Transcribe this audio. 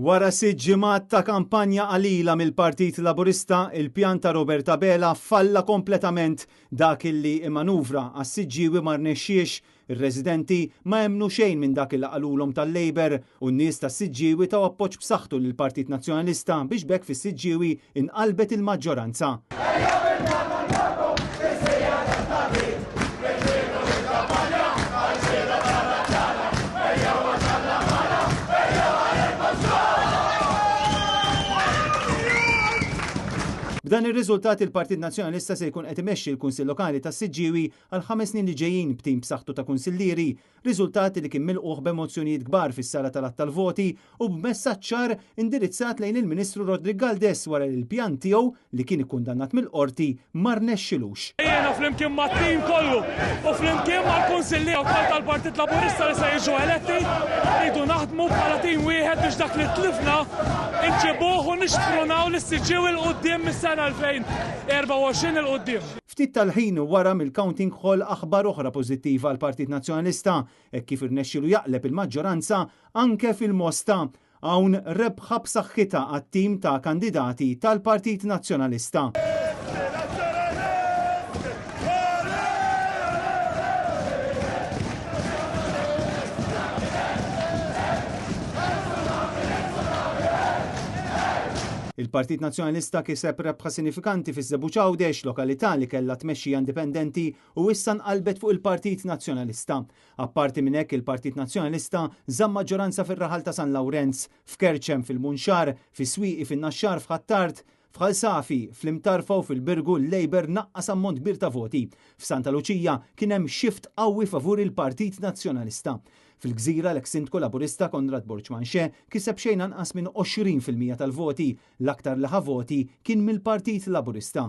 Wara sitt ġimgħat ta' kampanja qalila mill-Partit Laburista, il-pjan ta' Robert Abela falla kompletament. Dak illi immanuvra għas-Siġġiewi ma rnexxiex. Ir-residenti ma emmnu xejn minn dak illi qalulhom tal-Labour u n-nies tas-Siġġiewi taw appoġġ b'saħħtu lill-Partit Nazzjonalista biex b'hekk fis-Siġġiewi nqalbet il-maġġoranza. B'dan ir-riżultat il-Partit Nazzjonalista se jkun qed imexxi l-Kunsill Lokali tas-Siġġiewi għall-ħames snin li ġejjin b'tim b'saħħtu ta' kunsillieri Riżultat li kien milqugħ b'emozzjonijiet kbar fis-sala tal-għadd tal-voti u b'messaġġ ċar indirizzat lejn il-Ministru Roderick Galdes wara li l-pjan tiegħu, li kien ikkundannat mill-Qorti, ma rnexxilux. Jiena flimkien mat-tim kollu u flimkien mal-kunsilliera wkoll tal-Partit Laburista li se jiġu eletti, rridu naħdmu bħala tim wieħed biex dak li tlifna nġibuh u nixprunaw lis-Siġġiewi 'l quddiem mis-sena 2024 'il quddiem. Ftit tal-ħin wara mill-counting hall aħbar oħra pożittiva għall-Partit Nazzjonalista hekk kif irnexxielu jaqleb il-maġġoranza anke fil-Mosta. Hawn rebħa b'saħħitha għat-tim ta' kandidati tal-Partit Nazzjonalista. Il-Partit Nazzjonalista kiseb rebħa sinifikanti fiż-Żebbuġ Għawdex, lokalità li kellha tmexxija indipendenti u issa nqalbet fuq il-Partit Nazzjonalista. Apparti minn hekk il-Partit Nazzjonalista żamm maġġoranza fir-raħal ta' San Lawrenz, f'Kerċem, fil-Munxar, fis-Swieqi, fin-Naxxar, f'Ħ'Attard, F'Ħal Safi, fl-Imtarfa u fil-Birgu l-Labour naqqas ammont kbir ta' voti. F'Santa Luċija kien hemm shift qawwi favur il-Partit Nazzjonalista. Fil-Gżira l-eks Sindku Laburista Konrad Borg Manché kiseb xejn anqas minn 20% tal-voti. L-aktar li ħa voti kien mill-Partit Laburista.